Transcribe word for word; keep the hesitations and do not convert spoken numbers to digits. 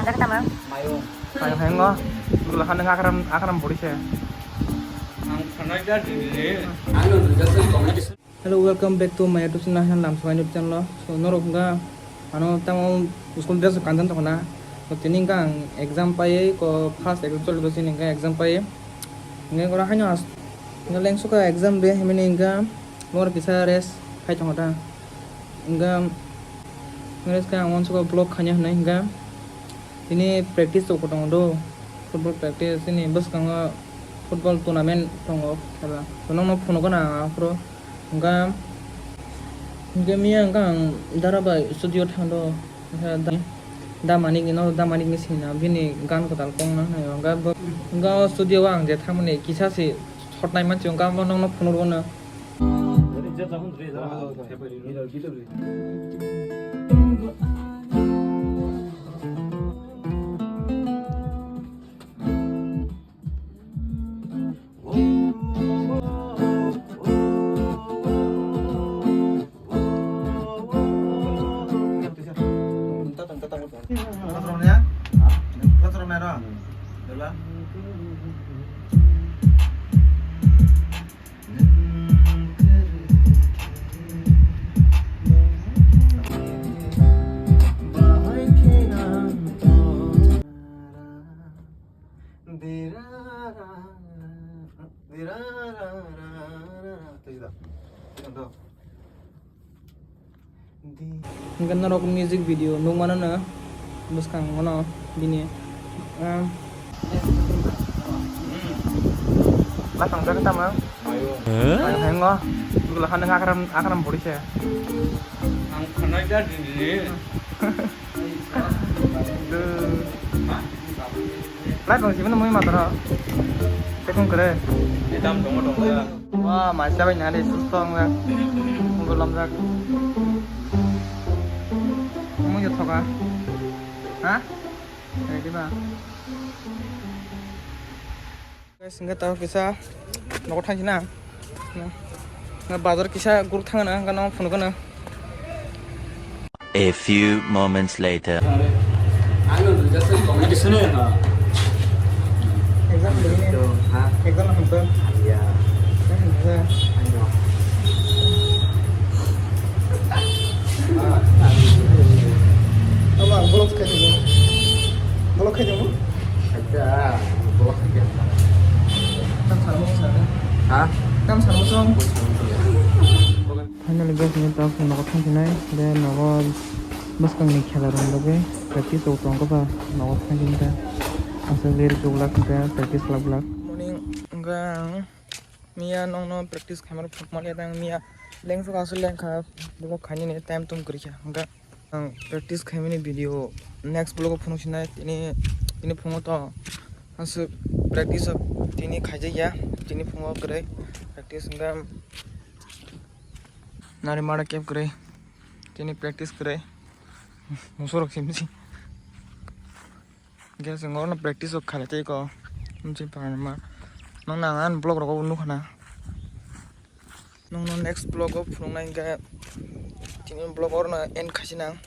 Jaga tama? Mayung. Mayung hai ngo. Dulu kan nang akram, akram bori se. Ang sanai da di ni. Hello, welcome back to my YouTube channel, Namswai YouTube channel. So, norok hwnka ano tamo school dress kanjan tongna. So, tini hwnka ang exam paiye ko first exam choli basi hwnka exam paiye. Hwnka kora haino as-, hwnka lengsuka exam de himini hwnka lor kisa rest khai tongo ta. Hwnka rest khai ang uansukha vlog khaina hwnwi hwnka tini practice rok tongo do, football practice, tini bwskango football tournament tongo khela. So, nokno phunukgo na ang aphuru. Hwnka, hwnka miya hwnka ang dara bai studio thangdo. Hwnka da, da manik ni, no da manik ni sina bini gan kwtal kong na hwnwi. Hwnka bo, hwnka o studio o ang je thangmani kisa se shot nai mansi hwnka bo nokno phunukgo na. Hingke norok music video nukmano no bwskango no bini, ah, lasang jaga tamo? Huh? Ang hango, gula haneng akram, akram bori se. Ang khanai da dini. Duh. Lai bang sibini mui mataro. Tekung kere. Edam tongo tongo ya. Wah, maisa bai nari susto ang jak. Mungkol lam jak. Mui jothoka. Ha? Ready ba? Guys, hingke tamo kisa nogo thangsi na. Na, na bazar kisa guruk thangna, hingke no phunukgo na. A few moments later. Exam dini. Ha? Exam hamsa. Iya. Hamsa. Ayo. Ama, vlog khai tongmo. Vlog khai tongmo? Acha, vlog khai tongmo. Tam salmo sar. Ha? Tam salmo song. Finally, guys, ni tak nogo thangsinai. De nogo bwskangni khela rok loge practice rok tongkha ba nogo thangsinai ta. Aswk lir juglak hwnkhe practice khlak glak. Morning, hwnkhe ang miya nokno practice khaimani phunukmani tang miya lengsu kasu lengkha, vlog khainani time tum kwrwikha hwnkhe. Ang practice khaimani video next vlog o phunuk sinai tini, tini phungo to aswk practice o tini khaijakya, tini phungo kwrwi practice hwnkhe nari mara kep kwrwi tini practice kwrwi musorok simsi. Hingke chwng oro practice rok khalai tei ko. Bumsing phalnama. Nokno ang ani vlog rogo nukha na. Nokno next vlog o phunuknai hingke tini vlog oro no end khaisina ang.